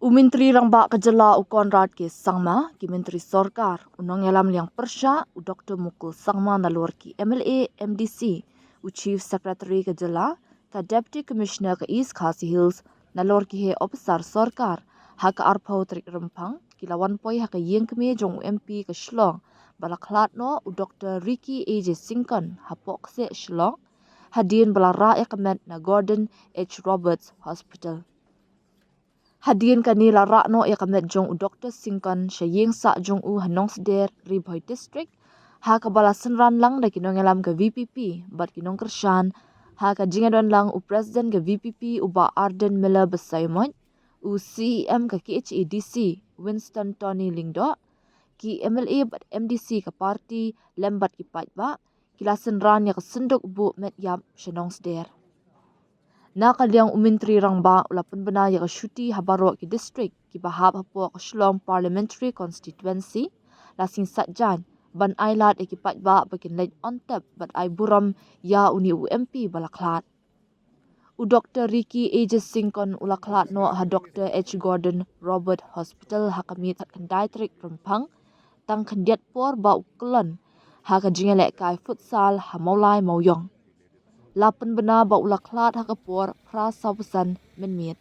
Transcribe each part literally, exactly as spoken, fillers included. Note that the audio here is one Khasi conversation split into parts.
U Myntri Rangbah ka jylla u Conrad K Sangma, ki Myntri Sorkar, u nongïalam liang pyrshah u Doktor Mukul Sangma, nalor ki M L A, M D C, u Chief Secretary ka jylla, ka Deputy Commissioner ka East Khasi Hills, nalor ki heh ophisar sorkar, ha ka arphew tarik Rymphang ki la wan poi ha ka ïing kmie jong u M P ka Shillong ba la khlad noh, u Doktor Ricky A J Syngkon, hapoh kseh Shillong, hadien ba la rah ïa ka met na Gordon H Roberts Hospital. Hadien kane la rah noh ïa ka met jong u Doktor Syngkon sha ïing sah jong u ha Nongsder, Ri Bhoi District, ha kaba la synran lang da ki nongïalam ka V P P bad ki nongkyrshan, ha ka jingïadon lang u President ka V P P u Bah Ardent Miller Basaiawmoit, u C E M ka K H A D C Winston Tony Lyngdoh, ki M L A bad M D C ka party lem bad ki paidbah, ki la synran ïa ka synduk buh met ïap sha Nongsder. Na ka liang u Myntri Rangbah u la pynbna ïa ka shuti ha baroh ki district kiba hap hapoh ka Shillong Parliamentary Constituency, la sngewsih jaiñ ban ai lad ïa ki paidbah ba kin leit on tep bad ai burom ïa une u M P ba la khlad. U Doktor Ricky A J Syngkon u la khlad noh ha Doktor H Gordon Roberts Hospital ha ka miet khatkhyndai tarik Rymphang, tang khyndiat por ba u kyllon ha ka jingïalehkai futsal ha Mawlai Mawiong. La pynbna ba u la khlad ha ka por phra sawphew san mynmiet.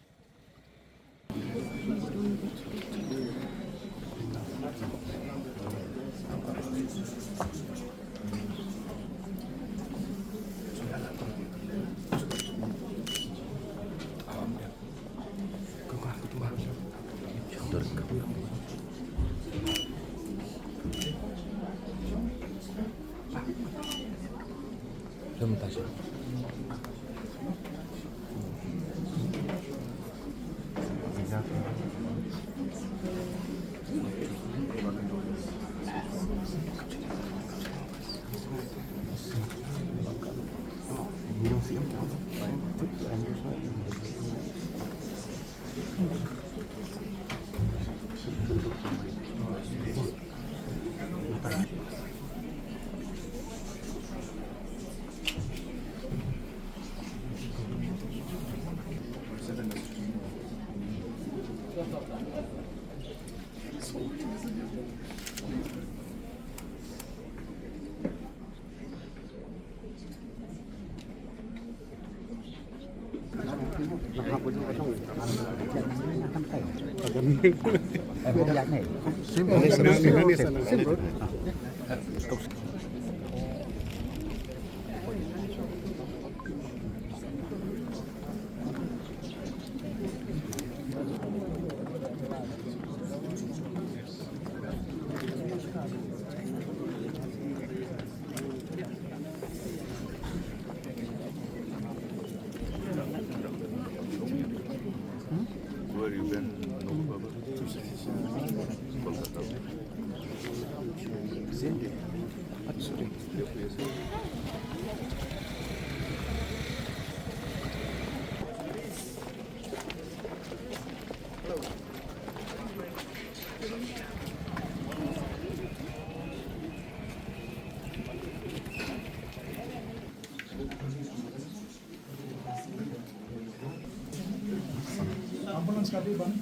Ambulance ka dei ban.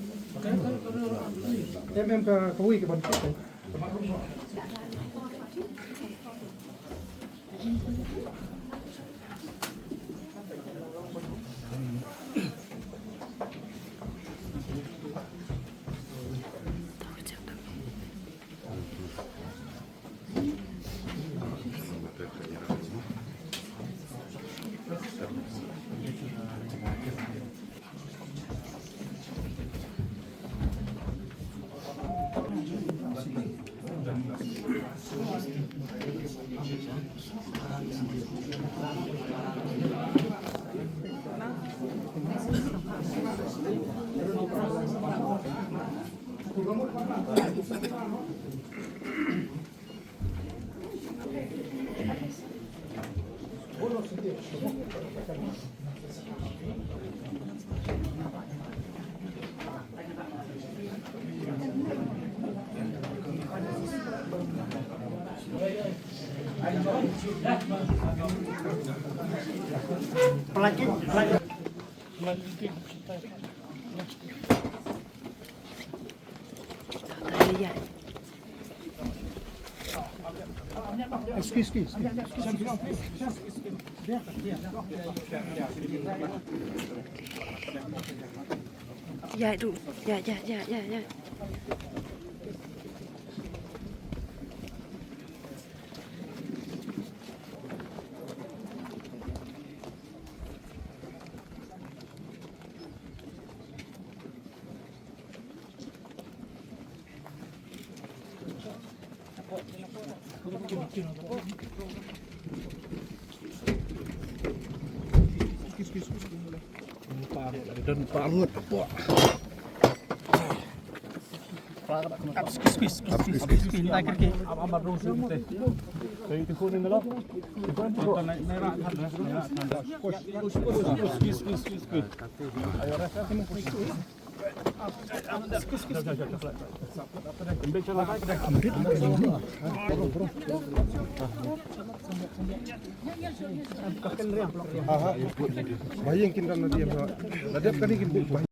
Em, em, ka, kawei ka ban. Ïa. Excuse, excuse, excuse. Ïa, du. Ïa, ïa, ïa, ïa, ïa. Ba ïeng kin kam na diem ba. Na dep kane kin